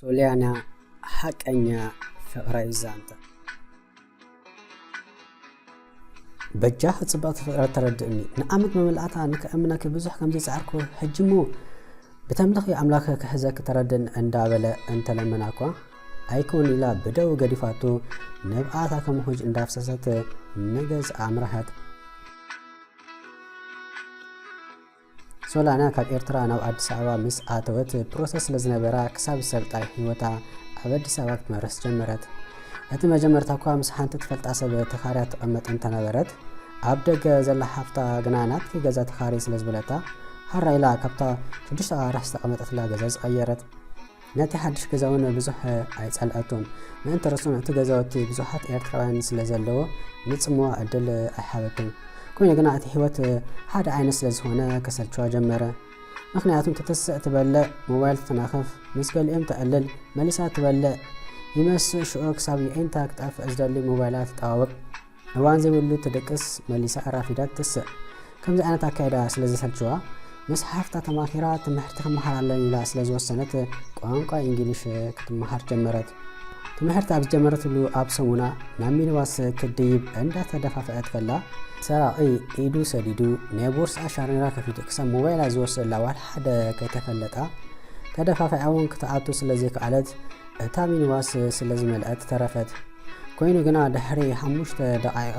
ሶልያና ሓቀኛ ፍቕራ ይዛንተ። በጃኺ ጽብቕቲ ፍጥረት ተረድእኒ። ንዓመት መመላእታ ንክእምነኪ ብዙሕ ከም ዝጸዓርኩ፣ ሕጂ እሞ ብተምልኺ ኣምላኽ ክሕዘኪ ተረድእኒ እንዳበለ እንተለመና እኳ፣ ኣይኮን ኢላ ብደው ገዲፋቶ፣ ንብዓታ ከም ውሑጅ እንዳፍሰሰት ንገዝኣ ኣምረሐት። ሶላና ካብ ኤርትራ ናብ ኣዲስ ኣበባ ምስ ኣተወት ፕሮሰስ ስለ ዝነበራ ክሳብ ዝሰልጣ ህይወታ ኣብ ኣዲስ ኣበባ ክትመርስ ጀመረት። እቲ መጀመርታ እኳ ምስ ሓንቲ ትፈልጣ ሰብ ተኻርያ ትቐመጥ እንተነበረት፣ ኣብ ደገ ዘላ ሓፍታ ግና ናትኪ ገዛ ተኻሪ ስለ ዝበለታ፣ ሃራ ኢላ ካብታ ሽዱሽተ ኣዋርሕ ዝተቐመጠትላ ገዛ ዝቐየረት። ነቲ ሓድሽ ገዛ እውን ብዙሕ ኣይጸልኣቶን። ምእንቲ ርእሱን እቲ ገዛውቲ ብዙሓት ኤርትራውያን ስለ ዘለዎ ንጽምዋ ዕድል ኣይሃበቶን። ኮይኑ ግና እቲ ህይወት ሓደ ዓይነት ስለ ዝኾነ ከሰልችዋ ጀመረ። ምኽንያቱ ትትስእ ትበልዕ፣ ሞባይል ትትናኸፍ፣ ምስ ገሊኦም ተዕልል፣ መሊሳ ትበልዕ ይመስእ ሽዑ ክሳብ የዒንታ ክጠፍእ ዝደሊ ሞባይላ ትጠዋውቕ። እዋን ዘይብሉ ትድቅስ፣ መሊሳ ኣራፊዳ ትስእ። ከምዚ ዓይነት ኣካይዳ ስለ ዘሰልችዋ፣ ምስ ሓፍታ ተማኺራ ትምህርቲ ክመሃር ኣለኒ ኢላ ስለ ዝወሰነት፣ ቋንቋ እንግሊሽ ክትመሃር ጀመረት። ትምህርቲ ኣብ ዝጀመረትሉ ኣብ ሰሙና ናብ ሚኒባስ ክትድይብ እንዳተደፋፈአት ከላ፣ ሰራቒ ኢዱ ሰዲዱ ናይ ቦርስኣ ሻርኔራ ከፊቱ ክሳብ ሞባይላ ዝወስደላ ዋላ ሓደ ከይተፈለጣ፣ ተደፋፊኣ እውን ክትኣቱ ስለ ዘይከኣለት፣ እታ ሚኒባስ ስለ ዝመልአት ተረፈት። ኮይኑ ግና ድሕሪ ሓሙሽተ ደቓይቕ፣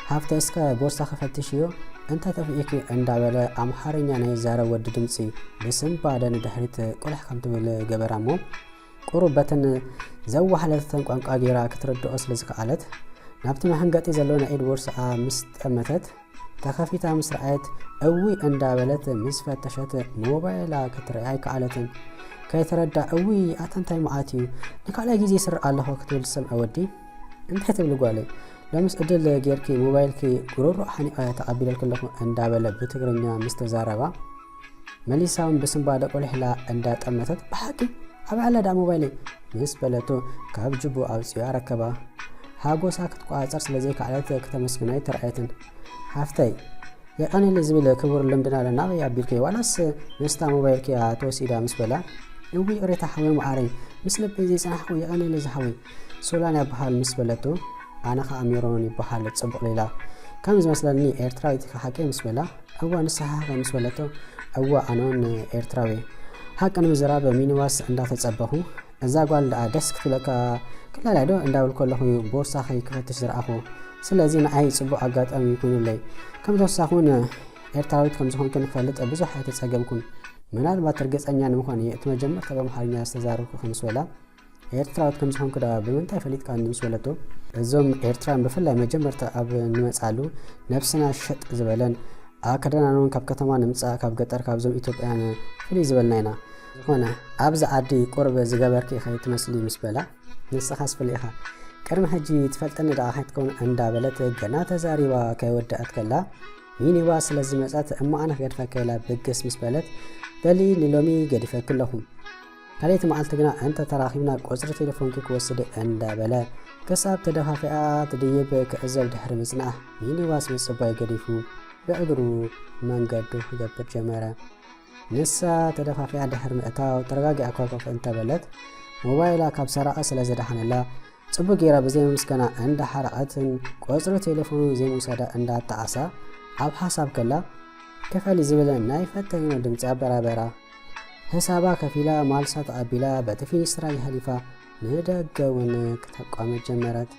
ሃፍተ እስከ ቦርሳኺ ፈትሽዮ፣ እንታይ ጠፊእኪ እንዳበለ ኣምሓርኛ ናይ ዝዛረብ ወዲ ድምጺ ብስንባደ ንድሕሪት ቁልሕ ከም ትብል ገበራ እሞ፣ ቁሩብ በተን ዘዋህለተተን ቋንቋ ጌራ ክትርድኦ ስለ ዝከኣለት፣ ናብቲ መሐንገጢ ዘሎ ናይ ኢድ ቦርስኣ ምስ ጠመተት፣ ተኸፊታ ምስ ረኣየት፣ እውይ እንዳበለት ምስ ፈተሸት፣ ሞባይላ ክትርኢ ኣይከኣለትን። ከይተረዳ፣ እውይ ኣታ እንታይ መዓት እዩ? ንካልኣይ ግዜ ይስርቕ ኣለኹ ክትብል ትሰምዐ ወዲ። እንታይ ትብሊ ጓለይ? ሎምስ ዕድል ጌርኪ ሞባይልኪ ጉሮሮ ሓኒቐ ተቐቢለልኪ ኣለኹ እንዳበለ ብትግርኛ ምስ ተዛረባ፣ መሊሳ እውን ብስንባደ ቁልሕ ኢላ እንዳጠመተት፣ ብሓቂ ኣበይ ኣላ ደኣ ሞባይለይ? ምስ በለቶ ካብ ጅቡ ኣውፂኡ ኣረከባ። ሓጎሳ ክትቆፃፀር ስለ ዘይከኣለት ክተመስግና ኣይተራእየትን። ሓፍተይ፣ የቐንየለይ ዝብል ክቡር ልምድና ዶ ናበይ ኣቢልክዮ? ዋላስ ምስታ ሞባይልኪ እያ ተወሲዳ? ምስ በላ፣ እውይ ይቕሬታ ሓወይ መዓረይ፣ ምስ ልበይ ዘይጸናሕኩ፣ የቐንየለይ ዝሓወይ። ሶላን ይበሃል ምስ በለቶ፣ ኣነ ኸኣ ሜሮን ይበሃል ጽቡቕ ሌላ። ከም ዝመስለኒ ኤርትራዊት ኢኺ ሓቀይ? ምስ በላ፣ እወ ንስኻ ኸ? ምስ በለቶ፣ እወ ኣነ እውን ኤርትራዊ። ሓቂ ንምዝራብ ሚኒባስ እንዳተጸበኹ፣ እዛ ጓል ደኣ ደስ ክትብለካ፣ ክላላይ ዶ እንዳበልኩ ከለኹ እዩ ቦርሳኺ ክፈትሽ ዝረኣኹ። ስለዚ ንዓይ ጽቡቕ ኣጋጣሚ ኮይኑለይ። ከም ተወሳኺ እውን ኤርትራዊት ከም ዝኾንኪ ንክፈልጥ ብዙሕ ኣይተጸገምኩን። ምናልባት ርግጸኛ ንምዃን እየ እቲ መጀመርታ ብኣምሓርኛ ዝተዛረብኩ ከም ዝበላ፣ ኤርትራዊት ከም ዝኾንኩ ደኣ ብምንታይ ፈሊጥካኒ? ምስ በለቶ፣ እዞም ኤርትራውያን ብፍላይ መጀመርታ ኣብ ንመጻሉ ነብስና ሸጥ ዝበለን ኣከዳድናኦም ካብ ከተማ ንምጻእ ካብ ገጠር ካብዞም ኢትዮጵያን ፍልይ ዝበልና ኢና። ዝኾነ ኣብዚ ዓዲ ቁሩብ ዝገበርኪ ኢኺ ትመስሊ ምስ በላ፣ ንስኻስ ፍሉይ ኢኻ። ቅድሚ ሕጂ ትፈልጠኒ ደኣ ከይትከውን እንዳበለት ገና ተዛሪባ ከይወደኣት ከላ፣ ሚኒባስ ስለ ዝመጸት እሞ ኣነ ክገድፈካ ኢላ ብግስ ምስ በለት፣ በሊ ንሎሚ ገዲፈኪ ኣለኹ። ካልኣይቲ መዓልቲ ግና እንተ ተራኺብና ቁጽሪ ቴሌፎንኪ ክወስድ እንዳበለ፣ ክሳብ ተደፋፊኣ ትድይብ ክዕዘብ ድሕሪ ምጽናሕ፣ ሚኒባስ ምጽባይ ገዲፉ ብእግሩ መንገዱ ክገብር ጀመረ። ንሳ ተደፋፊኣ ድሕሪ ምእታው፣ ተረጋጊኣ ኮፍ እንተበለት፣ ሞባይላ ካብ ሰራቒ ስለ ዝደሓነላ፣ ጽቡቕ ጌራ ብዘይምምስጋና እንዳሓረቐትን ቁጽሪ ቴሌፎኑ ዘይምውሳዳ እንዳጣዓሳ ኣብ ሓሳብ ከላ፣ ክፈሊ ዝብል ናይ ፈተኒኖ ድምጺ ኣበራበራ። ሕሳባ ከፊላ፣ ማልሳ ተቐቢላ፣ በቲ ፊኒስትራ የሕሊፋ ንደገ እውን ክተቋምት ጀመረት።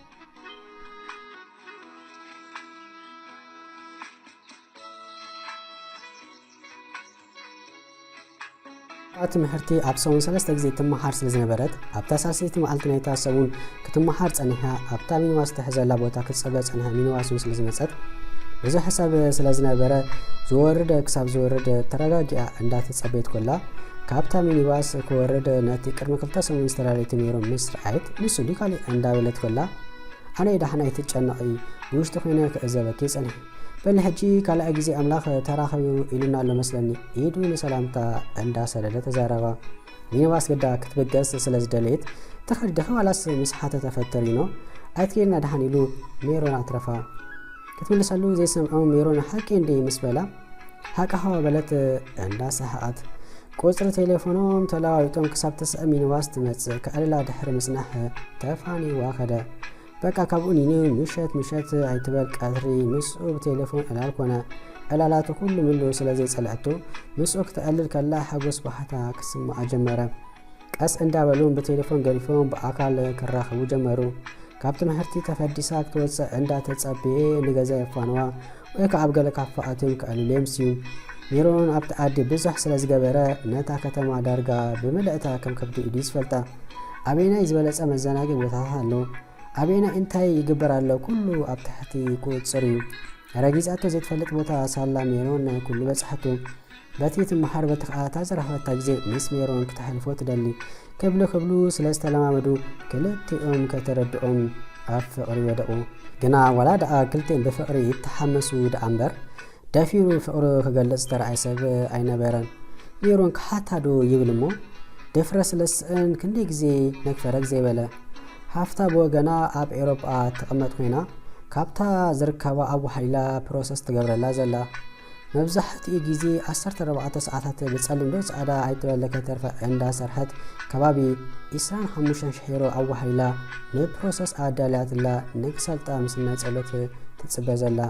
ኣብ ትምህርቲ ኣብ ሰሙን ሰለስተ ግዜ ትመሃር ስለ ዝነበረት፣ ኣብታ ሳልሰይቲ መዓልቲ ናይታ ሰሙን ክትመሃር ጸኒሓ፣ ኣብታ ሚኒባስ ትሕዘላ ቦታ ክትጸበ ጸኒሓ፣ ሚኒባስ እውን ስለ ዝመጸት፣ ብዙሕ ሰብ ስለ ዝነበረ፣ ዝወርድ ክሳብ ዝወርድ ተረጋጊኣ እንዳተጸበየት ኮላ፣ ካብታ ሚኒባስ ክወርድ ነቲ ቅድሚ ክልተ ሰሙን ዝተላለየት ሜሮን ምስ ረኣየት፣ ንሱ ድዩ ካልእ እንዳበለት ኮላ፣ ኣነ ዳሕና ኣይትጨነቒ፣ ብውሽጢ ኮይነ ክዕዘበኪ ጸኒሐ። በሊ ሕጂ ካልኣይ ግዜ ኣምላኽ ተራኸቡ ኢሉና ኣሎ መስለኒ፣ ኢዱ ንሰላምታ እንዳሰደደ ተዛረባ። ሚኒባስ ግዳ ክትብገስ ስለ ዝደለየት፣ ትኸዲ ዲኺ ዋላስ ምስ ሓተተ ፈተሪኖ፣ ኣይትከይድና ደሓን ኢሉ ሜሮን ኣትረፋ። ክትምልሰሉ ዘይሰምዖ ሜሮን ሓቂ እንዲ ምስ በላ፣ ሓቃ ሃዋ በለት እንዳሰሓቐት። ቁጽሪ ቴሌፎኖም ተለዋዊጦም ክሳብ ተስዐ ሚኒባስ ትመጽእ ከዕልላ ድሕሪ ምጽናሕ ተፋንይዋ ከደ። በቃ ካብኡ ኒኒ ምሸት ምሸት ኣይትበል ቀትሪ ምስኡ ብቴሌፎን ዕላል ኮነ። ዕላላቱ ኩሉ ምሉ ስለ ዘይጸልዐቱ ምስኡ ክተዕልል ከላ ሓጎስ ባህታ ክስምዓ ጀመረ። ቀስ እንዳበሉ ብቴሌፎን ገዲፎም ብኣካል ክራኸቡ ጀመሩ። ካብ ትምህርቲ ተፈዲሳ ክትወጽእ እንዳተጸበየ ንገዛ የፋንዋ ወይ ከኣ ኣብ ገለ ካፈ ኣትዮም ከዕልሉ የምስዩ። ሜሮን ኣብቲ ዓዲ ብዙሕ ስለ ዝገበረ ነታ ከተማ ዳርጋ ብምልእታ ከም ከብዱ ኢዱ ዝፈልጣ። ኣበየናይ ዝበለጸ መዘናጊ ቦታታት ኣሎ? ኣበየናይ እንታይ ይግበር ኣሎ? ኩሉ ኣብ ትሕቲ ቁጽጽር እዩ። ረጊጻቶ ዘይትፈልጥ ቦታ ሳላ ሜሮን ኩሉ በጽሓቱ። በቲ ትመሃር በቲ ከኣ እታ ዝረኸበታ ግዜ ምስ ሜሮን ክተሕልፎ ትደሊ። ክብሉ ክብሉ ስለ ዝተለማመዱ ክልቲኦም ከተረድኦም ኣብ ፍቕሪ ወደቑ። ግና ዋላ ደኣ ክልቲኦም ብፍቕሪ ይተሓመሱ ደኣ እምበር ደፊሩ ፍቕሩ ክገልጽ ዝተረኣየ ሰብ ኣይነበረን። ሜሮን ክሓታ ዶ ይብል እሞ ድፍረት ስለ ዝስእን ክንደይ ግዜ ነግፈረግ ዘይበለ። ሃፍታ ብወገና ኣብ ኤውሮጳ ትቕመጥ ኮይና ካብታ ዝርከባ ኣዋሓሊላ ፕሮሰስ ትገብረላ ዘላ። መብዛሕትኡ ግዜ ዓሰርተ ኣርባዕተ ሰዓታት ብጸሊም ዶ ጻዕዳ ኣይትበለ ከይተርፈ እንዳሰርሐት ከባቢ ዒስራን ሓሙሽተን ሽሕ ዩሮ ኣዋሓሊላ ንፕሮሰስ ኣዳልያትላ ንክሰልጣ ምስ ናይ ጸሎት ትጽበ ዘላ።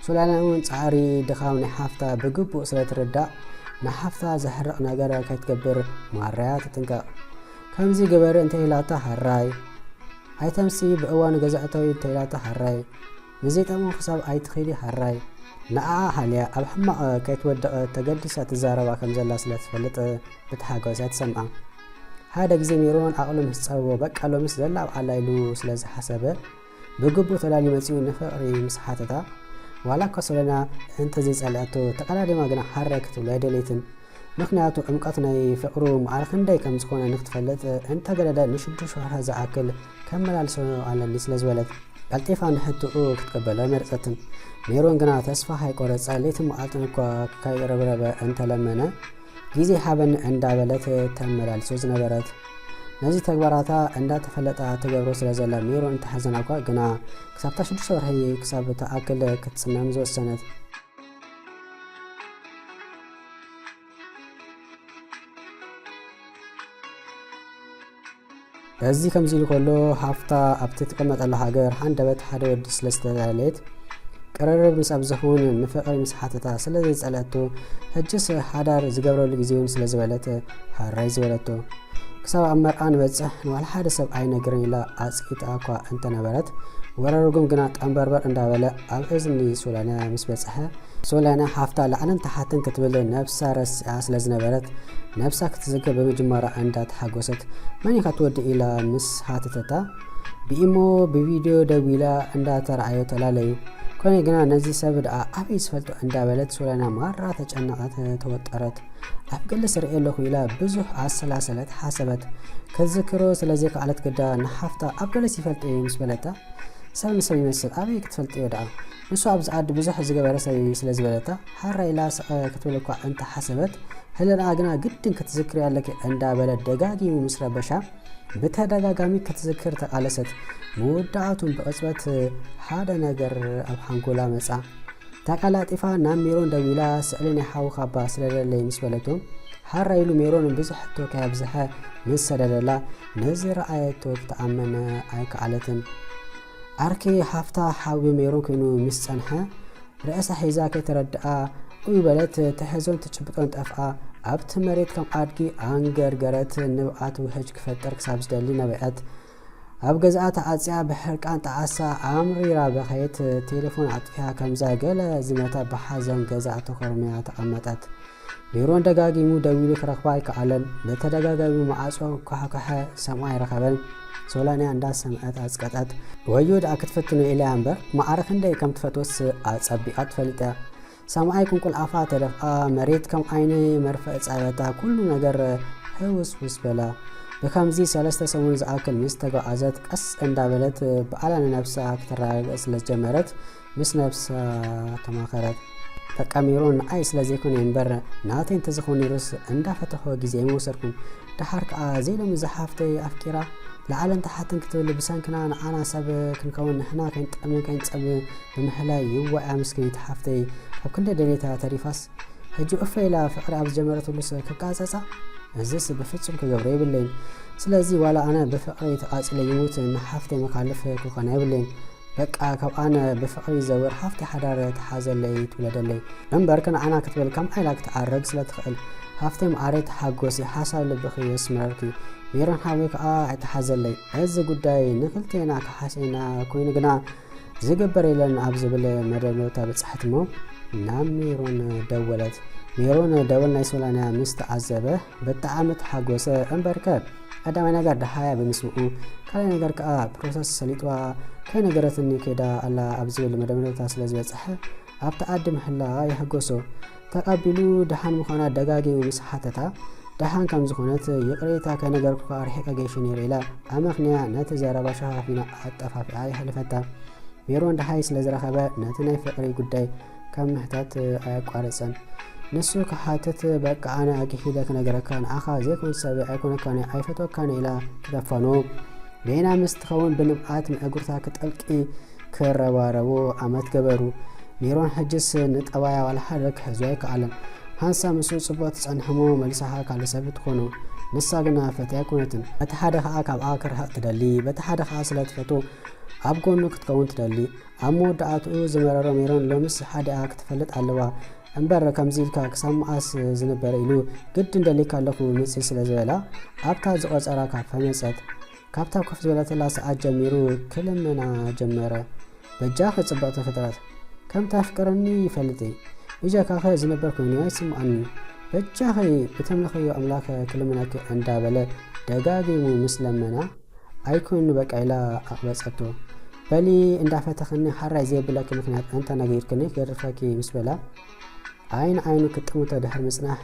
ሶላና እውን ጻዕሪ ድኻም ናይ ሓፍታ ብግቡእ ስለ ትርዳእ ንሓፍታ ዘሕርቕ ነገር ከይትገብር ማረያ ትጥንቀቕ። ከምዚ ግበሪ እንተ ኢላታ ሃራይ ኣይተምሲ ብእዋኑ ገዛ እተዊ እንተ ኢላታ ሃራይ ንዘይጠቕሙ ክሳብ ኣይትኺዲ ሃራይ ንኣኣ ሃልያ ኣብ ሕማቕ ከይትወድቕ ተገዲሳ ትዛረባ ከም ዘላ ስለ ትፈልጥ ብተሓጓስ እያ ትሰምዓ። ሓደ ግዜ ሜሮን ዓቕሉ ምስ ጸበቦ በቃ ሎምስ ዘላ ኣብ ዓላ ኢሉ ስለ ዝሓሰበ ብግቡእ ተዳልዩ መጺኡ ንፍቕሪ ምስ ሓተታ ዋላ እኳ ሶለና እንተዘይጸልኣቶ ተቐዳዲማ ግና ሃራይ ክትብሎ ኣይደለይትን። ምኽንያቱ ዕምቀት ናይ ፍቕሩ መዓር ክንደይ ከም ዝኾነ ንክትፈልጥ እንተገደደ ንሽዱሽተ ወርሒ ዝኣክል ከመላልሶ ኣለኒ ስለ ዝበለት ቀልጢፋ ንሕትኡ ክትቅበሎ ኣይመረጸትን። ሜሮን ግና ተስፋ ከይቆረጸ ለይትን መዓልትን እኳ ከይረብረበ እንተለመነ ግዜ ሃበኒ እንዳበለት ተመላልሶ ዝነበረት ነዚ ተግባራታ እንዳተፈለጣ ትገብሮ ስለ ዘላ ሜሮን እንተሓዘና እኳ ግና ክሳብታ ሽዱሽተ ወርሒ ክሳብ ትኣክል ክትጽመም ዝወሰነት። እዚ ከምዚ ኢሉ ከሎ ሃፍታ ኣብቲ ትቕመጠሉ ሃገር ሃንደበት ሓደ ወዲ ስለ ዝተላለየት ቅርርብ ምስ ኣብዘኹን ንፍቕሪ ምስ ሓተታ ስለ ዘይጸለቱ ሕጅስ ሓዳር ዝገብረሉ ግዜ እውን ስለ ዝበለት ሃራይ ዝበለቶ ክሳብ ኣብ መርዓ ንበጽሕ ንዋላ ሓደ ሰብ ኣይነግርን ኢላ ኣጽቂጣ እኳ እንተነበረት ወረ ርጉም ግና ጠንበርበር እንዳበለ ኣብ እዝኒ ሶላንያ ምስ በጽሐ ሶላንያ ሓፍታ ላዕልን ታሕትን ክትብል ነብሳ ረሲዓ ስለ ዝነበረት ነብሳ ክትዝክር ብምጅማራ እንዳተሓጎሰት መን ኢኻ ትወዲ ኢላ ምስ ሓተተታ ብኢሞ ብቪድዮ ደዊላ እንዳተረኣዮ ተላለዩ። ኮነ ግና ነዚ ሰብ ደኣ ኣበይ ዝፈልጦ እንዳበለት ሶላንያ ማራ ተጨነቐት ተወጠረት። ኣብ ገለ ስርኤ ኣለኹ ኢላ ብዙሕ ኣሰላሰለት ሓሰበት። ከዝክሮ ስለ ዘይከኣለት ግዳ ንሓፍታ ኣብ ገለስ ይፈልጦ እየ ምስ በለታ ሰብ ንሰብ ይመስል ኣበይ ክትፈልጥዮ ደኣ ንሱ ኣብዚ ዓዲ ብዙሕ ዝገበረ ሰብ እዩ ስለ ዝበለታ ሓራ ኢላ ስቐ ክትብል እኳ እንተሓሰበት ህልናኣ ግና ግድን ክትዝክሪ ኣለኪ እንዳበለ ደጋጊሙ ምስ ረበሻ ብተደጋጋሚ ክትዝክር ተቓለሰት። መወዳእቱን ብቕጽበት ሓደ ነገር ኣብ ሓንጎላ መጻ። ተቀላጢፋ ናብ ሜሮን ደዊላ ስእሊ ናይ ሓውኻ እባ ስደደለይ ምስ በለቶ፣ ሃራ ኢሉ ሜሮን ብዙሕ ሕቶ ከየብዝሐ ምስ ሰደደላ፣ ነዚ ረኣየቶ ክትኣምን ኣይከኣለትን። ዓርኪ ሃፍታ ሓዊ ሜሮን ኮይኑ ምስ ጸንሐ፣ ርእሳ ሒዛ ከይተረድኣ ኡይ በለት፣ ትሕዞን ትጭብጦን ጠፍኣ። ኣብቲ መሬት ከም ኣድጊ ኣንገርገረት፣ ንብዓት ውሕጅ ክፈጥር ክሳብ ዝደሊ ነበዐት። ኣብ ገዝኣ ተዓጽያ ብሕርቃን ጣዕሳ ኣምሪራ በኸየት። ቴሌፎን ኣጥፊኣ ከምዛ ገለ ዝመታ ብሓዘን ገዛ ተኾርምያ ተቐመጠት። ሜሮን ደጋጊሙ ደዊሉ ክረኽባ ኣይከኣለን። ብተደጋጋሚ መዓጾ ኳሕኳሐ፣ ሰምዓ ኣይረኸበን። ሶላንያ እንዳሰምዐት ኣጽቀጠት። ወዮ ደኣ ክትፍትኖ ኢለያ እምበር፣ ማዕረ ክንደይ ከም ትፈትወስ ኣጸቢቓ ትፈልጥ እያ። ሰምዓይ ቁንቁል ኣፋ ተደፍኣ፣ መሬት ከም ዓይኒ መርፍእ ጻበታ፣ ኩሉ ነገር ህውስውስ በላ። ብከምዚ ሰለስተ ሰሙን ዝኣክል ምስ ተጓዓዘት፣ ቀስ እንዳበለት ባዕላ ንነብሳ ክትረጋግእ ስለ ዝጀመረት፣ ምስ ነብሳ ተማኸረት። በቃ ሜሮን ንዓይ ስለ ዘይኮነ እምበር፣ ናተይ እንተዝኾን ነይሩስ እንዳፈተኹ ግዜ ኣይምወሰድኩን። ደሓር ከኣ ዘይሎሚ እዛ ሓፍተይ ኣፍቂራ፣ ላዕልን ታሕትን ክትብል ብሰንክና ንዓና ሰብ ክንከውን ንሕና ከይንጠምን ከይንጸምን ብምሕላይ ይዋያ ምስክኒት ሓፍተይ ካብ ክንደይ ደልየታ ተሪፋስ ሕጂ እፈ ኢላ ፍቕሪ ኣብ ዝጀመረትሉ ሰብ ክቃጸጻ፣ እዚስ ብፍጹም ክገብሮ የብለይን። ስለዚ ዋላ ኣነ ብፍቕሪ ተቓጺለ ይሙት ንሓፍተይ መካልፍ ክኾና የብለይን። በቃ ካብ ኣነ ብፍቕሪ ይዘውር፣ ሓፍተይ ሓዳር ትሓዘለይ ትውለደለይ። እምበርከ ንዓና ክትብል ከምኣ ኢላ ክትዓረግ ስለ ትኽእል፣ ሃፍተይ መዓረይ ተሓጎሲ፣ ሓሳብ ልብኺ የስምረልኪ። ሜሮን ሓወይ ከኣ ኣይትሓዘለይ። እዚ ጉዳይ ንክልቴና ክሓሴና ኮይኑ ግና ዝግበር የለን ኣብ ዝብል መደምደምታ በጻሕት እሞ ናብ ሜሮን ደወለት። ሜሮን ደወል ናይ ሶላንያ ምስ ተዓዘበ ብጣዕሚ ተሓጎሰ። እምበርከ ቀዳማይ ነገር ደሃያ ብምስምኡ፣ ካልኣይ ነገር ከኣ ፕሮሰስ ሰሊጥዋ ከይነገረትኒ ከይዳ ኣላ ኣብ ዝብል መደምደምታ ስለ ዝበጽሐ ኣብቲ ዓዲ ምህላ የሐጎሶ። ተቐቢሉ ደሓን ምዃና ደጋጊሙ ምስ ሓተታ፣ ደሓን ከም ዝኾነት፣ ይቕሬታ ከይነገርኩኻ ኣርሒቐ ገይሸ ነይረ ኢላ ኣመኽንያ ነቲ ዘረባ ሸፋፊና ኣጠፋፊኣ የሕለፈታ። ሜሮን ደሃይ ስለ ዝረኸበ ነቲ ናይ ፍቕሪ ጉዳይ ካብ ምሕታት ኣየቋረጸን። ንሱ ክሓትት፣ በቃ ኣነ ኣግሒደ ክነግረካ፣ ንዓኻ ዘይኮን ሰበይ ኣይኮነካን እየ፣ ኣይፈትወካን እየ ኢላ ክደፋኖ። ቤና ምስ ትኸውን ብንብዓት ምዕጉርታ ክጠልቂ ክረባረቡ ዓመት ገበሩ። ሜሮን ሕጅስ ንጠባያ ዋላ ሓደ ክሕዞ ኣይከኣለን። ሃንሳ ምስኡ ጽቡቕ ትጸንሕ እሞ መሊሳኻ ካልእ ሰብ ትኾኖ። ንሳ ግና ፈትያ ኣይኮነትን። በቲ ሓደ ኸኣ ካብኣ ክርሕቕ ትደሊ፣ በቲ ሓደ ኸኣ ስለ ትፈቱ ኣብ ጎኑ ክትከውን ትደሊ። ኣብ መወዳእትኡ ዝመረሮ ሜሮን ሎምስ ሓዲኣ ክትፈልጥ ኣለዋ። እምበር ከምዚ ኢልካ ክሳብ መኣስ ዝንበር ኢሉ ግድን ደሊካ ኣለኹ ምጽእ ስለ ዝበላ ኣብታ ዝቖጸራ ካፈ መጸት። ካብታ ኮፍ ዝበለትላ ሰዓት ጀሚሩ ክልምና ጀመረ። በጃኺ ጽብቕቲ ፍጥረት፣ ከም ታፍቅረኒ ይፈልጥ እየ። ብጃካኸ ዝነበር ኮይኑ ኣይስምዓኒ። በጃኺ ብተምለኸዮ ኣምላኽ ክልምነኪ እንዳበለ ደጋጊሙ ምስ ለመና፣ ኣይኮን በቃ ኢላ ኣቕበጸቶ። በሊ እንዳፈተኽኒ ሓራይ ዘየብለኪ ምኽንያት እንተ ነጊርክኒ ክገርፈኪ ምስ በላ፣ ዓይን ዓይኑ ክጥምቶ ድሕሪ ምጽናሕ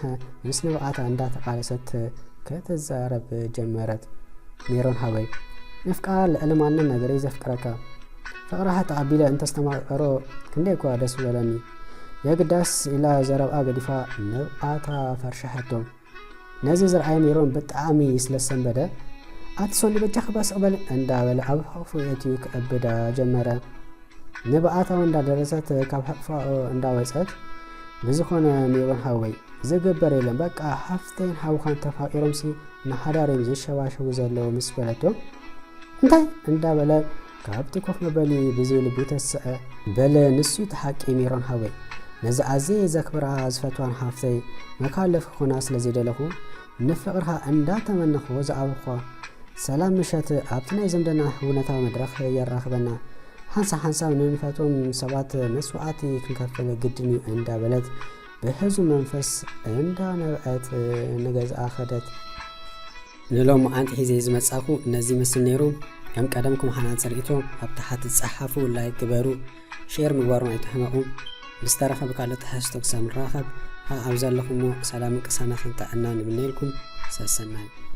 ምስ ንብዓታ እንዳተቓለሰት ክትዛረብ ጀመረት። ሜሮን ሓወይ፣ ምፍቃር ልዕሊ ማንም ነገር እዩ ዘፍቅረካ። ፍቕርኻ ተቐቢለ እንተስተማቐሮ ክንደይ እኳ ደስ ምበለኒ። የግዳስ ኢላ ዘረብኣ ገዲፋ ንብዓታ ፈርሸሐቶ። ነዚ ዝረኣየ ሜሮን ብጣዕሚ ስለ ዝሰንበደ፣ ኣቲ ሶሊ በጃኺ ባስቕ በል እንዳበለ ኣብ ሕቕፉ የእትዩ ክዕብዳ ጀመረ። ንብዓታዊ እንዳደረሰት ካብ ሕቕፋኡ እንዳወጸት፣ ብዝኾነ ሜሮን ሓወይ ዝግበር የለን፣ በቃ ሓፍተይን ሓውኻን ተፋቒሮምሲ ንሓዳር እዮም ዝሸባሸቡ ዘለዉ ምስ በለቶ፣ እንታይ እንዳበለ ካብቲ ኮፍ መበሊ ብዘይ ልቡ ተስዐ። በል ንሱ እቲ ሓቂ ሜሮን ሓወይ፣ ነዚ ኣዝየ ዘክብራ ዝፈትዋን ሓፍተይ መካለፍ ክኾና ስለ ዘይደለኹ ንፍቕርኻ እንዳተመነኹ ዝኣበኹዋ። ሰላም ምሸት ኣብቲ ናይ ዝምድና ሕውነታዊ መድረኽ የራኽበና። ሓንሳብ ሓንሳብ ንንፈትዎም ሰባት መስዋዕቲ ክንከፍል ግድን እዩ እንዳበለት ብሕዙ መንፈስ እንዳነብዐት ንገዝኣ ከደት። ንሎሚ ኣንቲ ሒዘ ዝመጻኹ ነዚ ይመስል ነይሩ። ከም ቀደምኩም ሓናን ርእይቶ ኣብ ታሕቲ ጸሓፉ፣ ላይክ ግበሩ፣ ሼር ምግባሩን ኣይትሕመቑ። ብዝተረኸ ብካልእ ትሕዝቶ ክሳብ ንራኸብ፣ ኣብ ዘለኹሞ ሰላምን ቅሳነትን ጥዕናን ይምነየልኩም። ሰሰናዩ።